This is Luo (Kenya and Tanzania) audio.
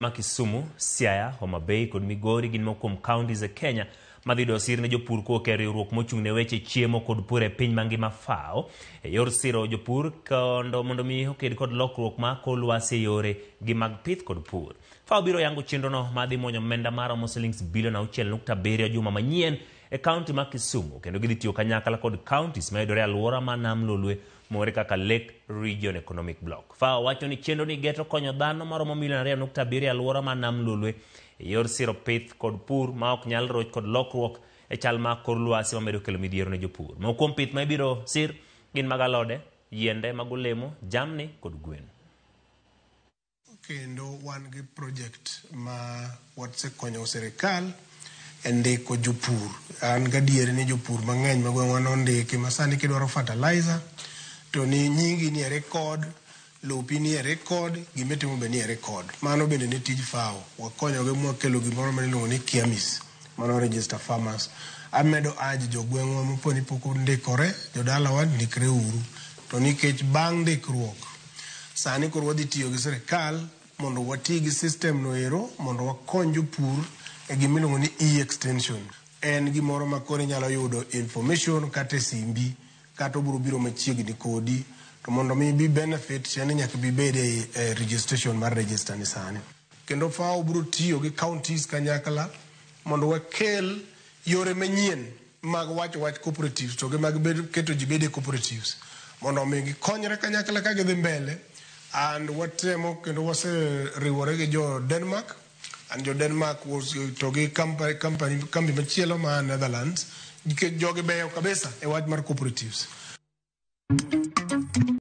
Ma Kisumu, Siaya, Homa Bay kod Migori gin moko kuom counties e Kenya madhi yudo sir ne jopur kowuok e riwruok mochung' ne weche chiemo kod pur e piny mangima FAO e yor siro jopur kondo mondo mi oked kod lokruok ma kor lwasi e yore gi mag pith kod pur. FAO biro yango chenrono madhi muonyo omenda maromo silings bilion 6.7 juma manyien e kaunti ma Kisumu kendo gidhi tiyo kanyakla kod counties mayudore e alwora ma Nam Lolwe mong'ere kaka Lake Region Economic Bloc. FAO wacho ni chenro ni geto konyo dhano maromo milion 2.7 e alwora ma Nam Lolwe e yor siro pith kod pur ma ok nyal roch kod lokruok e chal mar kor lwasi mamedo kelo midhiero ne jopur. Moko kuom pith ma ibiro sir gin mag alode, yiende mag olemo, jamni kod gwen. Kendo wan gi project ma wasekonyo sirikal e ndiko jopur. An gadier ni jopur mang'eny ma gweng'wa nondiki ma sani kidwaro fertilizer to ni nyingi nie record, lopi nie record, gimitimo be nie record. Mano bende ne tij FAO. Wakonyogi mwakelo gimoro ma iluongo ni KIAMIS, mano register farmers. Amedo urge jogweng'wa mopo ni pok ondikore, jodalawa ndikre uru. To nikech bang' ndikruok, sani koro wadhi tiyo gi sirikal mondo wati gi system no ero mondo wakony jopur e gimiluongo ni e-extension. En gimoro ma koro inyalo yudo information kata e simbi kata obiro biro machiegni kodi to mondo mi ibi benefit tiende ni nyaka ibed e, e registration mar register ni sani. Kendo FAO biro tiyo gi counties kanyakla mondo wakel yore manyien mag wacho wach cooperatives to gi mag bedo, keto ji bede cooperatives mondo omi gikonyre kanyakla ka gidhi mbele and watemo kendo waseriwore gi jo Denmark and jo Denmark was to gi company, company, kambi machielo ma Netherlands nikech jogi beyo kabisa e wach mar cooperatives.